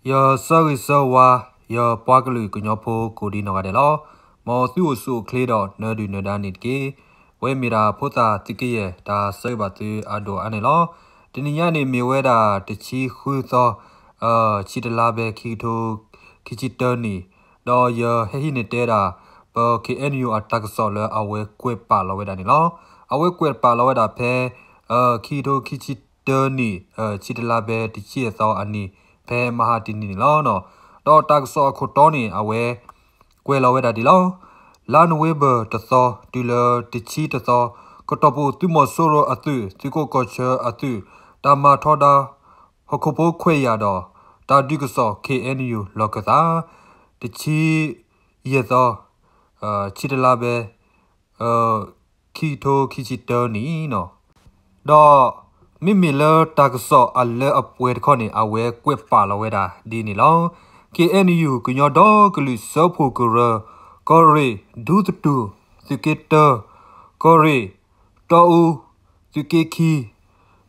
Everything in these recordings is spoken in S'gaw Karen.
ယဆၢဂ့ၤဆၢဝါ ယပှၤကလုာ်ကညီဖိကိးဒံနီၢ်ဂၤဒဲးလီၤ. မ်သုအိၣ်ဆူၣ်အိၣ်ချ့ဒီးနၢၤဒုၣ်နၢၤဒါန့ၣ်တက့ၢ်. ဝဲမ့ၢ်ဒၣ်ဖိသၣ်သုးက့ယဲၢ် တၢ်ဆၢဂ့ၤဘၣ်သုအဒိၣ်အါန့ၣ်လီၤ. တနံၤညါန့ၣ်မ့ၢ်ဝဲဒၣ်တဆံဃုသီ ဆံတလါဘဲ ခံကထိခံဆံတၢနံၣ်, ဒီးယဟဲဟံးန့ၢ်တဲဒၣ် ပ K N U အတၢ်ကစီၣ်လၢအဝဲကွဲးပာ်လီၤဝဲဒၣ်န့ၣ်လီၤ. အဝဲကွဲးပာ်လီၤဝဲဒၣ်ဖဲ ခံကထိခံဆံတၢနံၣ် ဆံတလါဘဲ တဆံသီအနံၤ ဖဲမဟါတနံၤန့ၣ်လီၤ. ဒီးတၢ်ကစီၣ်အခိၣ်တီန့ၣ် အဝဲကွဲးလီၤဝဲဒၣ်ဒ်လီၤ. လါနိၣ်ဝ့ဘၢၣ်တသီ တုၤလၢတဆံတသီ ကတီၢ်ပူၤသုးမီၤစိရိၤအသုး သုးခိၣ်ကီၢ်ဆၢအသုး တၢ်မၤထီဒါ ဟီၣ်ခိၣ်ဖိခွဲးယာ်ဒီး တၢ်ဒုးကစီၣ် K N U လီၢ်ခၢၣ်သး တဆံယဲၢ်သီ ဆံတလါဘဲ ခံကထိခံဆံတၢနံၣ်, ဒီးမ့မ့ၢ်လၢတၢ်ကစီၣ်အလၢအပှဲၤတခီန့ၣ် အဝဲကွဲးပာ်လီၤဝဲဒၣ်ဒ်န့ၣ်လီၤ. K N U ကညီဒီကလုာ်စၢဖှိၣ်ကရၢ ကီၢ်ရ့ၣ်ဒူသတူၢ် သုးက့တၢ ကီၢ်ရ့ၣ် တီအူ သုးက့ခံ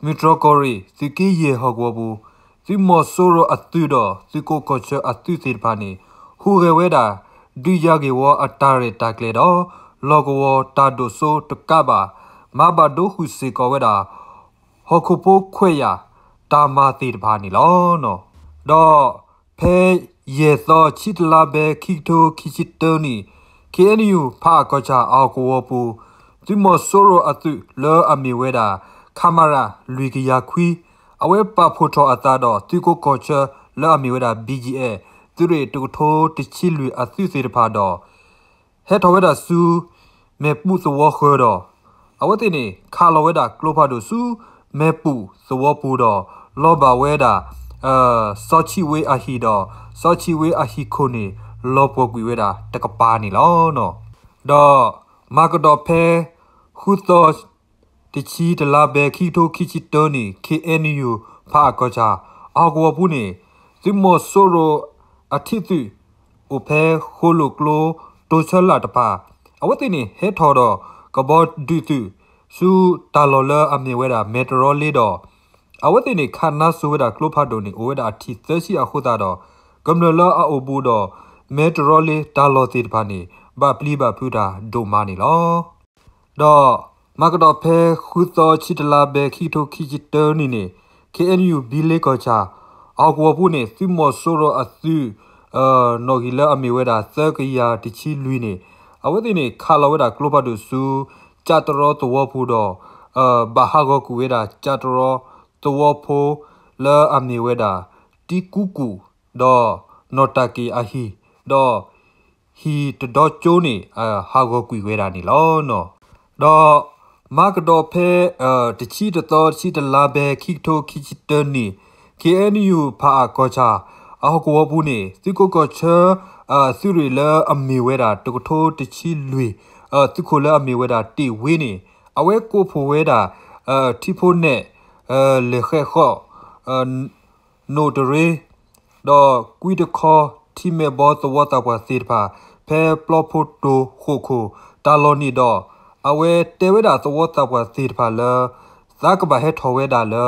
မုၢ်တြီၢ်ကီၢ်ရ့ၣ် သုးက့ယဲၢ်ဟီၣ်ကဝီၤပူၤ သုးမီၤစိရိၤအသုးဒီး သုးခိၣ်ကီၢ်ဆၢအသုးသ့ၣ်တဖၣ်န့ၣ် ဟူးဂဲၤဝဲဒၣ် ဒုးယၤဂ့ၢ်ဝီအတၢ်ရဲၣ်တၢ်ကျဲၤဒီး လီၢ်ကဝီၤတၢ်ဒိၣ်စိတကးဘၣ် မၤဘၣ်ဒိဃုာ်စ့ၢ်ကီးဝဲဒၣ် ဟီၣ်ခိၣ်ဖိခွဲးယာ်တၢ်မၤသ့ၣ်တဖၣ်န့ၣ်လီၤ. ဒီးဖဲယဲၢ်သီ ဆံတလါဘဲ ခံကထိခံဆံတၢနံၣ် K N U ဖးအၣ်ကီၢ်ဆၣ်အဟီၣ်ကဝီၤပူၤ သုးမီၤစိရိၤအသုးလၢအမ့ၢ်ဝဲဒၣ် ခမရ လွံၢ်ကယၤခွံ အဝဲပာ်ဖှိၣ်ထီၣ်အသးဒီး သုးခိၣ်ကီၢ်ဆၢလၢအမ့ၢ်ဝဲဒၣ် B G F သုးရ့ၣ်တကထိတဆံလွံၢ်အသုးသ့ၣ်တဖၣ်ဒီး ဟဲထီၣ်ဝဲဒၣ်ဆူ မဲၢ်ပူၤသဝီဃၢၤဒီး အဝဲသ့ၣ်န့ၣ် ခးလီၤဝဲဒၣ်ကျိဖးဒိၣ်ဆူ မဲၢ်ပူၤသဝီပူၤဒီး လီၤဘၣ်ဝဲဒၣ် စီၤဆံးဝ့အဟံၣ်ဒီး စီၤဆံးဝ့အဟံၣ်ခိၣ်န့ၣ် လီၤပှီၢ်ကွံာ်ဝဲဒၣ်တကပၤန့ၣ်လီၤ. ဒီးမၤကဒီးဖဲ ဃုသီ တဆံတလါဘဲ ခံကထိခံဆံတၢနံၣ် K N U ဖးအၣ်ကီၢ်ဆၣ် အဟီၣ်ကဝီၤပူၤန့ၣ် သုးမီၤစိရိၤအထံသုး အိၣ်ဖဲဃိၣ်လိာ်ကျိ တိၤဆၢလာ်တဖၣ် အဝဲသ့ၣ်န့ၣ် ဟဲထီၣ်ဒီးကဘီဒုးသုး ဆူတၢ်လီၢ်လၢအမ့ၢ်ဝဲဒၣ် မဲၢ်တရီလ့ဒီး အဝဲသ့ၣ်န့ၣ် ခးနါစိၤဝဲဒၣ်ကျိဖးဒိၣ်န့ၣ် အိၣ်ဝဲဒၣ်အထံၣ်သၢဆံအဃိသတးဒီး ကမျၢၢ်လၢအအိၣ်ဘူးဒီး မဲၢ်တရီလ့တၢ်လီၢ်သ့ၣ်တဖၣ်န့ၣ် ဘၣ်ပျံၤဘၣ်ဖုးတၢ်ဒိၣ်မးန့ၣ်လီၤ. ဒီးမၤကဒီးဖဲ ဃုသီ ဆံတလါဘဲ ခံကထိခံဆံတၢနံၣ်န့ၣ် K N U ဘံလ့ကီၢ်ဆၣ် အဟီၣ်ကဝီၤပူၤန့ၣ် သုးမီၤစိရိၤအသုး နီၣ်ဂံၢ်လၢအမ့ၢ်ဝဲဒၣ် သၢကယၤတဆံလွံၢ်န့ၣ် အဝဲသ့ၣ်န့ၣ် ခးလီၤဝဲဒၣ်ကျိဖးဒိၣ်ဆူ ကၠးတရီသဝီပူၤဒီး ဘၣ်ဟးဂီၤကွံာ်ဝဲဒၣ် ကၠးတရီသဝီဖိ လၢအမ့ၢ်ဝဲဒၣ် တံကူကူၣ် ဒီး နီၢ်တၢ်က့ၤအဟံၣ် ဒီး ဟံၣ်တဒီကၠိန့ၣ် ဟးဂီၤကွံာ်ဝဲဒၣ်န့ၣ်လီၤ. ဒီးမၤကဒီးဖဲ တဆံတသီ တဆံတလါဘဲ ခံကထိခံဆံတၢနံၣ် K N U ဖးအၣ်ကီၢ်ဆၣ် အဟီၣ်ကဝီၤပူၤန့ၣ် သုးခိၣ်ကီၢ်ဆၢ သုးရ့ၣ်လၢအမ့ၢ်ဝဲဒၣ် တကထိတဆံလွံၢ် သုးခိၣ်လၢအမ့ၢ်ဝဲဒၣ် တ့ၢ်ဝ့န့ၣ် အဝဲကိးဖှိၣ်ဝဲဒၣ် ထံဖိနဲၣ် လဲၤဃဲးဃီၣ် နိၣ်တရ့ ဒီးကွံတခီ ထံမဲၢ်ဘီသဝီသးပှၢ်သ့ၣ်တဖၣ် ဖဲပျီဖိတိၤဃိာ်ခိၣ်တၢ်လီၢ်န့ၣ်ဒီး အဝဲတဲဝဲဒၣ်သဝီသးပှၢ်သ့ၣ်တဖၣ်လၢ သးကဘၣ်ဟဲထီၣ်ဝဲဒၣ်လၢ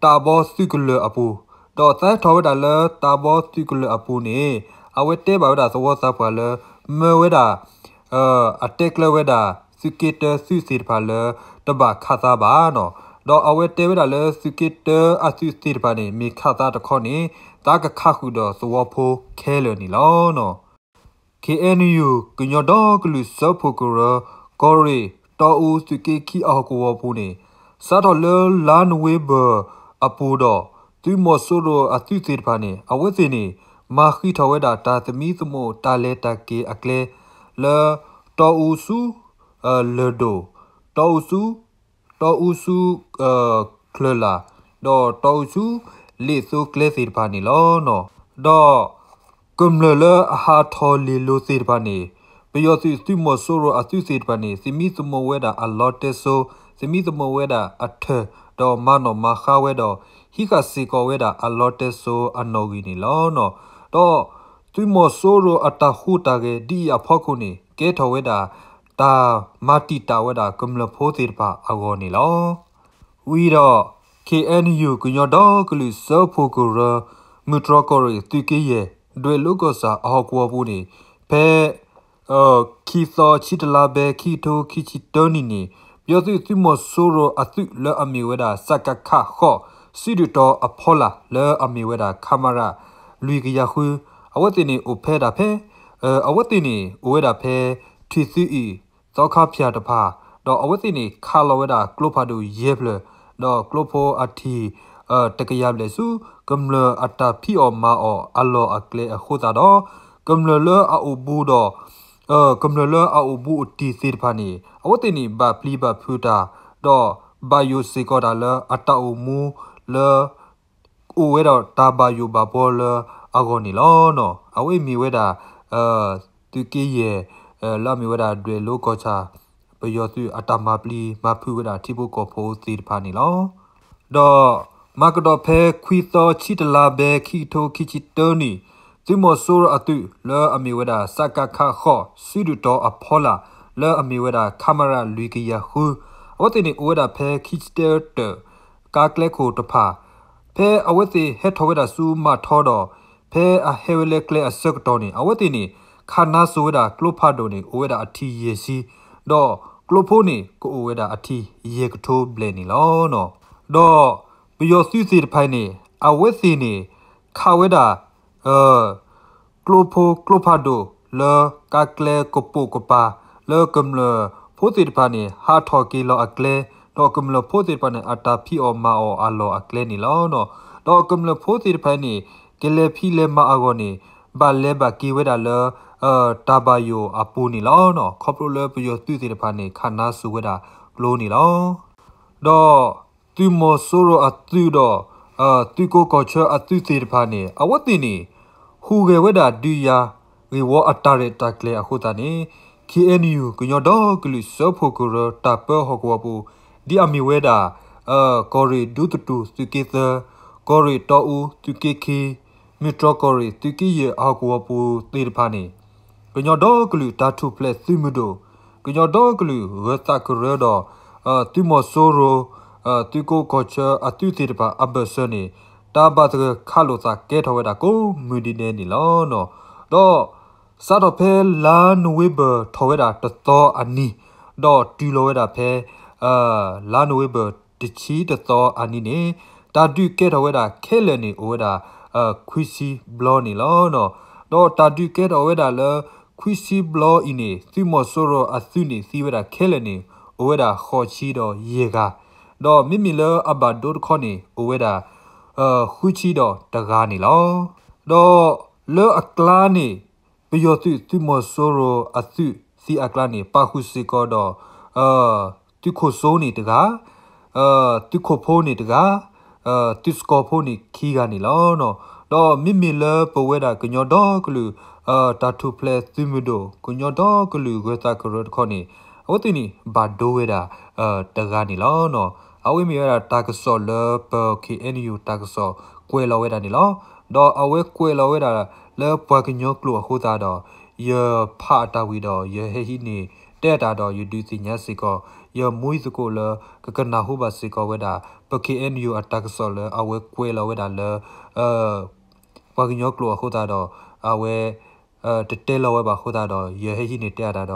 တၢ်ဘီသုးကလၢၤအပူၤ, ဒီးသးဟဲထီၣ်ဝဲဒၣ်လၢတၢ်ဘီသုးကလၢၤအပူၤန့ၣ် အဝဲတဲဘၣ်ဝဲဒၣ်သဝီသးပှၢ်လၢ မၢဝဲဒၣ် အတဲကျၢၤဝဲဒၣ် သုးက့တၢသုးသ့ၣ်တဖၣ်လၢ တဘၣ်ခးသးဘၣ်နီၤ, ဒီးအဝဲတဲဝဲဒၣ်လၢသုးက့တၢအသုးသ့ၣ်တဖၣ်န့ၣ် မ့ၢ်ခးသးတခီန့ၣ် သးကခးဃုာ်ဒီးသဝီဖိခဲလၢာ်န့ၣ်လီၤ. K N U ကညီဒီကလုာ်စၢဖှိၣ်ကရၢ ကီၢ်ရ့ၣ် တီအူ သုးက့ခံအဟီၣ်ကဝီၤပူၤန့ၣ် စးထီၣ်လၢလါနိၣ်ဝ့ဘၢၣ်အပူၤဒီး သုးမီၤစိရိၤအသုးသ့ၣ်တဖၣ်န့ၣ် အဝဲသ့ၣ်န့ၣ် မၤဃံးထီၣ်ဝဲဒၣ်တၢ်သမံသမိးတၢ်လဲၤတၢ်က့ၤအကျဲ လၢ တီအူဆူ လၢၢ်ဒိၣ်, တီအူဆူ တီအူဆူ ချၢၣ်လၢ်, ဒီးတီအူဆူ လ့ၣ်သိကျဲသ့ၣ်တဖၣ်န့ၣ်လီၤ. ဒီး ကမျၢၢ်လၢအဟးထီၣ်လ့ၢ်လိၤသ့ၣ်တဖၣ်န့ၣ် ပယီၤသုးသုးမီၤစိရိၤအသုးသ့ၣ်တဖၣ်န့ၣ် သမံသမိးဝဲဒၣ်အလီတဲစိ, သမံသမိးဝဲဒၣ်အထၢၣ်, ဒီးမၤနီၣ်မၤဃါဝဲဒီး ဟံးဃာ်စ့ၢ်ကီးဝဲဒၣ်အလီတဲစိအနီၣ်ဂံၢ်န့ၣ်လီၤ. ဒီးသုးမီၤစိရိၤအတၢ်ဟူးတၢ်ဂဲၤဒ်အံၤအဖီခိၣ်န့ၣ် ကဲထီၣ်ဝဲဒၣ် တၢ်မၤတံာ်တာ်ဝဲဒၣ်ကမျၢၢ်ဖိသ့ၣ်တဖၣ်အဂီၢ်န့ၣ်လီၤ. ဝံၤဒီး K N U ကညီဒီကလုာ်စၢဖှိၣ်ကရၢ မုၢ်တြီၢ်ကီၢ်ရ့ၣ်သုးက့ယဲၢ် ဒွဲၣ်လိၤကီၢ်ဆၣ်အဟီၣ်ကဝီၤပူၤန့ၣ် ဖဲ ခံသီဆံတလါဘဲ ခံကထိခံဆံတၢနံၣ်န့ၣ် ပယီၤသုးသုးမီၤစိရိၤအသုးလၢအမ့ၢ်ဝဲဒၣ် စကခ ဃိး စုဒုၣ်တီၤအဖီလာ် လၢအမ့ၢ်ဝဲဒၣ် ခမရ လွံၢ်ကယၤဃု အဝဲသ့ၣ်န့ၣ်အိၣ်ဖဲဒၣ်ဖဲ အဝဲသ့ၣ်န့ၣ် အိၣ်ဝဲဒၣ်ဖဲ ထွံၣ်သုအံၣ် သီခါဖၠၣ်တဖၣ် ဒီးအဝဲသ့ၣ်န့ၣ် ခးလီၤဝဲဒၣ်ကျိဖးဒိၣ်ယဲၢ်ဖျၢၣ် ဒီးကျိဖိအထံၣ် တကယၤဘျဲၣ်ဆူ ကမျၢၢ်အတၢ်ဖံးအီၣ်မၤအီၣ်အလီၢ်အကျဲအဃိသတးဒီး ကမျၢၢ်လၢအအိၣ်ဘူးဒီး ကမျၢၢ်လၢအအိၣ်ဘူးအိၣ်တံၢ်သ့ၣ်တဖၣ်န့ၣ် အဝဲသ့ၣ်န့ၣ် ဘၣ်ပျံၤဘၣ်ဖုးတၢ် ဒီးဘၣ်ယိၣ်စ့ၢ်ကီးတၢ်လၢအတၢ်အိၣ်မူလၢ အိၣ်ဝဲဒီးတၢ်ဘၣ်ယိၣ်ဘၣ်ဘှီလၢအဂီၢ်န့ၣ်လီၤ. အဝဲအံၤမ့ၢ်ဝဲဒၣ် သုးက့ယဲၢ် လၢအမ့ၢ်ဝဲဒၣ်ဒွဲၣ်လိၤကီၢ်ဆၣ် ပယီၤသုးအတၢ်မၤပျံၤမၤဖုးဝဲဒၣ်ထံဖိကီၢ်ဖိသ့ၣ်တဖၣ်န့ၣ်လီၤ. ဒီးမၤကဒီးဖဲခွံသီဆံတလါဘဲ ခံကထိခံဆံတၢနံၣ် သုးမီၤစိရိၤအသုးလၢအမ့ၢ်ဝဲဒၣ် စကခ ဃိး စုဒုၣ်တီၤအဖီလာ် လၢအမ့ၢ်ဝဲဒၣ် ခမရ လွံၢ်ကယၤဃု အဝဲသ့ၣ်န့ၣ် အိၣ်ဝဲဒၣ်ဖဲခံဆံတၢတၢၣ် ကါကျဲခိၣ်တဖၣ် ဖဲအဝဲသ့ၣ်ဟဲထီၣ်ဝဲဒၣ်ဆူမးထီဒီး ဖဲအဟဲဝဲလၢကျဲအဆၢကတီၢ်န့ၣ် အဝဲသ့ၣ်န့ၣ် ခးနါစိၤဝဲဒၣ်ကျိဖးဒိၣ်န့ၣ် အိၣ်ဝဲဒၣ်အထံၣ်ယဲၢ်ဆံ ဒီးကျိဖိန့ၣ် ကအိၣ်ဝဲဒၣ်အထံၣ်ယဲၢ်ကထိဘျဲၣ်န့ၣ်လီၤ. ဒီးပယီၤသုးသ့ၣ်တဖၣ်န့ၣ် အဝဲသ့ၣ်န့ၣ် ခးဝဲဒၣ် ကျိဖိကျိဖးဒိၣ်လၢကါကျဲကပိာ်ကပၤ လၢကမျၢၢ်ဖိသ့ၣ်တဖၣ်န့ၣ် ဟးထီၣ်က့ၤလီၤအကျဲ ဒီးကမျၢၢ်ဖိသ့ၣ်တဖၣ်န့ၣ် အတၢ်ဖံးအီၣ်မၤအီၣ်အလီၢ်အကျဲန့ၣ်လီၤ. ဒီးကမျၢၢ်ဖိသ့ၣ်တဖၣ်န့ၣ် ကလဲၤဖံးလဲၤမၤအဂီၢ်န့ၣ် ဘၣ်လဲၤဘၣ်က့ၤဝဲဒၣ်လၢ တၢ်ဘၣ်ယိၣ်အပူၤန့ၣ်လီၤ. ခီဖျိလၢပယီၤသုးသ့ၣ်တဖၣ်န့ၣ် ခးနါစိၤဝဲဒၣ်ကျိန့ၣ်လီၤ. ဒီးသုးမီၤစိရိၤအသုးဒီး သုးကိးကီၢ်ဆၢအသုးသ့ၣ်တဖၣ်န့ၣ် အဝဲသ့ၣ်န့ၣ် ဟူးဂဲၤဝဲဒၣ်ဒုးယၤဂ့ၢ်ဝီအတၢ်ရဲၣ်တၢ်ကျဲၤအဃိသတးန့ၣ် ခ့ၣ်အဲၣ်ယူၣ် ကညီဒီကလုာ်စၢဖှိၣ်ကရၢတၢ်ပၢဟီၣ်ကဝီၤပူၤ ဒ်အမ့ၢ်ဝဲဒၣ် ကီၢ်ရ့ၣ်ဒူသတူၢ်သုးက့သၢ, ကီၢ်ရ့ၣ်တီအူသုးက့ခံ, မုၢ်တြီၢ်ကီၢ်ရ့ၣ်သုးက့ယဲၢ်အဟီၣ်ကဝီၤပူၤသ့ၣ်တဖၣ်န့ၣ် ကညီဒီကလုာ်တၢ်ထူၣ်ဖျဲးသုးမုၢ်ဒိၣ်, ကညီဒီကလုာ်ဂၢၤသးကရၢဒီး သုးမီၤစိရိၤ, သုးကိးကီၢ်ဆၢအသုးသ့ၣ်တဖၣ်အဘၢၣ်စၢၤန့ၣ် တၢ်ဘၣ်သဂၢၢ်ခးလိာ်သးကဲထီၣ်ဝဲဒၣ်ကိးမုၢ်ဒဲးဒဲးန့ၣ်လီၤ. ဒီးစးထီၣ်ဖဲလါနိၣ်ဝ့ဘၢၣ်ထီၣ်ဝဲဒၣ်တသီအနံၤ, ဒီးတုၤလီၤဝဲဒၣ်ဖဲ လါနိၣ်ဝ့ဘၢၣ်တဆံတသီအနံၤန့ၣ် တၢ်ဒုးကဲထီၣ်ဝဲဒၣ်ခဲလၢာ်န့ၣ် အိၣ်ဝဲဒၣ် ခွံဆံဘျီန့ၣ်လီၤ. ဒီးတၢ်ဒုးကဲထီၣ်ဝဲဒၣ်လၢ ခွံဆံဘျီအံၤန့ၣ် သုးမီၤစိရိၤအသုးန့ၣ်သံဝဲဒၣ်ခဲလၢာ်န့ၣ် အိၣ်ဝဲဒၣ်ဃိးဆံဒီးယဲၢ်ဂၤ, ဒီးမ့မ့ၢ်လၢအဘၣ်ဒိတခီန့ၣ် အိၣ်ဝဲဒၣ် ဃုဆံဒီးတဂၤန့ၣ်လီၤ. ဒီးလၢအကျါန့ၣ် ပယီၤသုးသုးမီၤစိရိၤအသုးသံအကျါန့ၣ် ပာ်ဃုာ်စ့ၢ်ကီးဒီး သုးခိၣ်စိန့ၣ်တဂၤ, သုးခိၣ်ဖိန့ၣ်တဂၤ, သုးစကီၤဖိန့ၣ်ခံဂၤန့ၣ်လီၤ. ဒီးမ့မ့ၢ်လၢပဝဲဒၣ်ကညီဒီကလုာ် တၢ်ထူၣ်ဖျဲးသုးမုၢ်ဒိၣ် ကညီဒီကလုာ်ဂၢၤသးကရၢတခီန့ၣ် အဝဲသ့ၣ်န့ၣ် ဘၣ်ဒိဝဲဒၣ် တဂၤန့ၣ်လီၤ. အဝဲမ့ၢ်ဝဲဒၣ်တၢ်ကစီၣ်လၢပ ခ့ၣ်အဲၣ်ယူၣ် တၢ်ကစီၣ်ကွဲးလီၤဝဲဒၣ်န့ၣ်လီၤ. ဒီးအဝဲကွဲးလီၤဝဲဒၣ်လၢပှၤကညီကျိာ်အဃိသတးဒီး ယဖးအတၢ်ဝံၤဒီး ယဟဲဟံးန့ၢ်တဲအတၢ်ဒီး ယဒုးသ့ၣ်ညါစ့ၢ်ကီး ယမူယသကိးလၢ ကကနၣ်ဟူဘၣ်စ့ၢ်ကီးဝဲဒၣ် ပ ခ့ၣ်အဲၣ်ယူၣ် အတၢ်ကစီၣ်လၢအဝဲကွဲးလီၤဝဲဒၣ်လၢ ပှၤကညီကျိာ်အဃိသတးဒီး အဝဲ တတဲလီၤဝဲဘၣ်အဃိသတးဒီး ယဟဲဟံးန့ၢ်တဲအတၢ်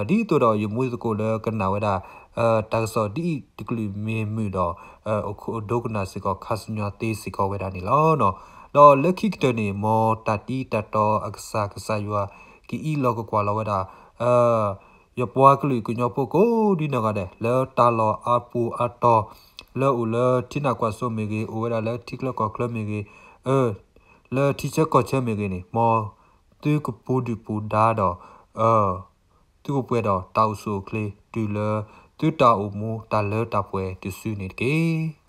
ဒီး ဒ်သိးဒီးယမူယသကိးလၢကနၣ်ဝဲဒၣ် တၢ်ကစီၣ်ဒ်အံၤတကလုာ်မ့ၢ်မုာ်ဒီး အဒိကနၣ်စ့ၢ်ကီးခါဆူညါသ့စ့ၢ်ကီးဝဲဒၣ်န့ၣ်လီၤ. ဒီးလၢခံကတၢၢ်န့ၣ် မ်တၢ်တံတၢ်တီအကစၢ် ကစၢ်ယွၤ ကအံးလီၤကကွၢ်လီၤဝဲဒၣ် ယပှၤကလုာ်ကညီဖိကိးဒ်နီၢ်ဂၤဒဲး လၢတၢ်လီၢ်အါပူၤအါတီၤ လၢအိၣ်လၢထံနၢ်ကွၢ်စိမ့ၢ်ဂ့ၤ, အိၣ်ဝဲဒၣ်လၢထံချၢကီၢ်ချၢမ့ၢ်ဂ့ၤ, လၢထံဆၢကီၢ်ဆၢမ့ၢ်ဂ့ၤန့ၣ် မ်သုကပူၤဒုၣ်ပူၤဒါဒီး သုကပှဲၤဒီးတၢ်အိၣ်ဆူၣ်အိၣ်ချ့ တုၤလၢသုတၢ်အိၣ်မူတၢ်လၢတၢ်ပှဲၤတစုန့ၣ်တက့ၢ်.